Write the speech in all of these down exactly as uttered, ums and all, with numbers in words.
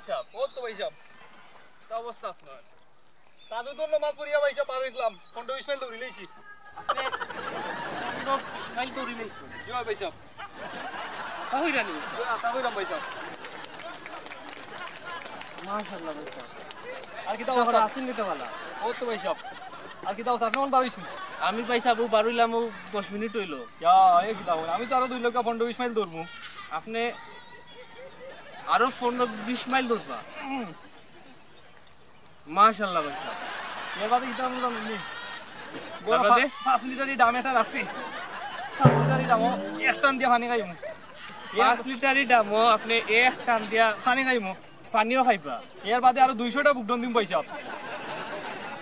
সাহেব, ও তো ভাই সাহেব। তা অবস্থা আপনার? তাদু তো নমাজ পড়িয়া ভাই সাহেব বার হইলাম, পনেরো বিশ মাইল দৌড়ি লইছি। আপনি পনেরো বিশ মাইল দৌড়ি লইছেন? জি ভাই সাহেব। আশা হইরা নি ভাই সাহেব? জি, আশা হইলাম ভাই সাহেব। মাশাআল্লাহ ভাই সাহেব। আর কিতা অবস্থা? আছেন কিতা ভালা? ও তো ভাই সাহেব। আর কিতা অবস্থা? আপনি কোন বার হইছেন? আমি ভাই সাহেব ও বার হইলাম ও দশ মিনিট হইলো। ইয়া, এ কিতা হয়? আমি তো আরো দুই লক্ষ পনেরো বিশ মাইল দৌড়মু। আপনি আরো পনেরো বিশ মাইল দৌড়বা? মাশাআল্লাহ ভাই সাহেব। এর বাদে কিতা আমরা জানি? এর বাদে? পাঁচ লিটারই দাম এটা রাখছি। পাঁচ লিটারই দাম, এক টান দিয়া পানি খাইমু। পাঁচ লিটারই দাম, ও আপনি এক টান দিয়া পানি খাইমু। পানিও খাইবা। এর বাদে আরো দুইশোটা বুকডন দিম ভাই সাহেব।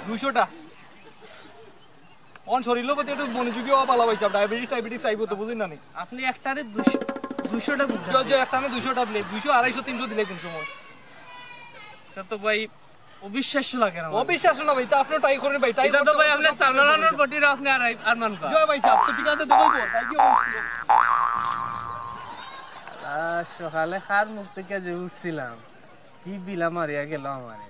দুইশোটা। অন শরীরর প্রতি একটু মনোযোগী হওয়া ভালা ভাই সাহেব। ডায়াবেটিস, ডায়াবেটিস আইবো তো, বুঝলেন না নি? আপনি একটারে দুইশো, দুইশোটা বুকডন যে, যে দিলেন। একটানে দুইশোটা দিলে, দুইশো, আড়াইশো, তিনশো দিলে কোন সময়? এটা তো ভাই অবিশ্বাস্য লাগে না আমার। অবিশ্বাস্য না ভাই, তা আপনি ট্রাই করেন ভাই, ট্রাই এটা তো করতে ভাই করতে আপনি সব সামলানোর বটির আপনি আর, আর মানবা। জয় ভাই সাহেব, তো ঠিক আছে, দেখো ভাই, তাই কি অবস্থা? আহ, সকালে কার মুখ থেকে যে উঠছিলাম, কি বিলা মারিয়া গেল আমারে।